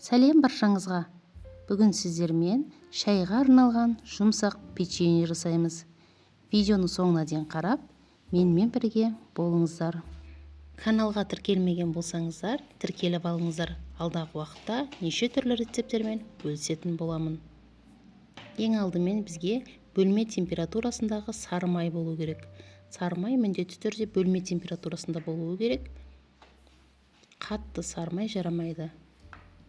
Сәлем баршаңызға. Бүгін сіздермен шайға арналған жұмсақ печенье жасаймыз. Видеоны соңына дейін қарап, менімен бірге болыңыздар. Каналға тіркелмеген болсаңыздар, тіркеліп алыңыздар. Алдағы уақытта неше түрлі рецепттермен бөлісетін боламын. Ең алдымен бізге бөлме температурасындағы сары май болу керек. Сары май міндетті түрде бөлме температурасында болуы керек. Қатты сары май жарамайды.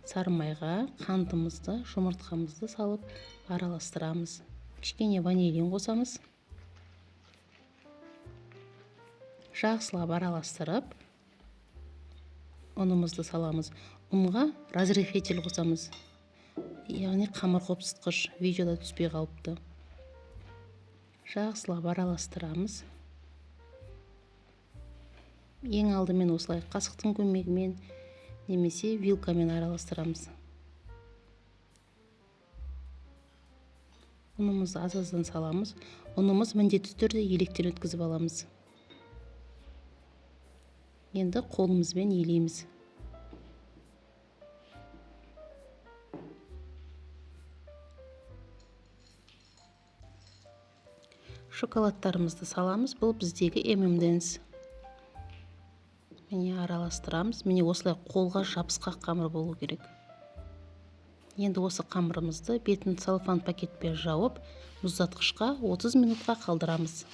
Сары майға қантымызды, жұмыртқамызды салып араластырамыз. Кішкене ванилин қосамыз. Жақсылап араластырып, ұнымызды саламыз. Ұнға разрыхлитель қосамыз. Яғни қамыр қопсытқыш, видеода түспей қалыпты. Жақсылап араластырамыз. Ең алдымен осылай қасықтың көмегімен немесе вилкамен араластырамыз. Ұнымызды аз-аздан саламыз. Ұнымыз міндетті түрде електен өткізіп аламыз. Енді қолымызбен елейміз. Шоколадтарымызды саламыз. Бұл біздегі M&M's. Міне араластырамыз. Міне осылай қолға жабысқақ қамыр болу керек. Енді осы қамырымызды бетін целлофан пакетпен жауып, мұздатқышқа 30 минутқа қалдырамыз.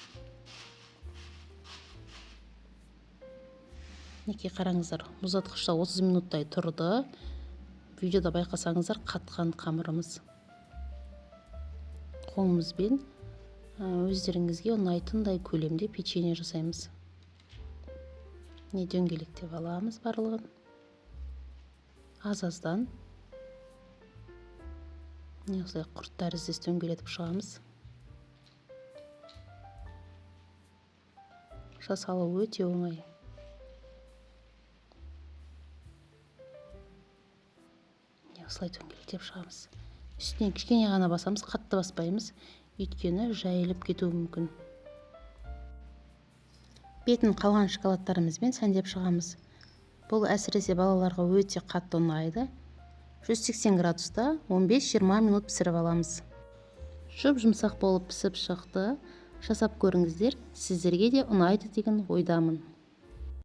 Мінекей қараңыздар, мұздатқышта 30 минуттай тұрды. Видеода байқасаңыздар, қатқан қамырымыз. Қолымызбен өздеріңізге ұнайтындай көлемде печенье жасаймыз. Не дөңгелектеп аламыз барлығын. Аз-аздан. Міне осылай құрт тәріздес дөңгелетіп шығамыз. Жасалу өте оңай. Міне осылай дөңгелетіп шығамыз. Үстінен кішкене ғана басамыз, қатты баспаймыз, өйткені жайылып кетуі мүмкін. Бетін қалған шоколадтарымызбен сәндеп шығамыз. Бұл әсіресе балаларға өте қатты ұнайды. 180 градуста 15-20 минут пісіріп аламыз. Жұп-жұмсақ болып пісіп шықты. Жасап көріңіздер, сіздерге де ұнайды деген ойдамын.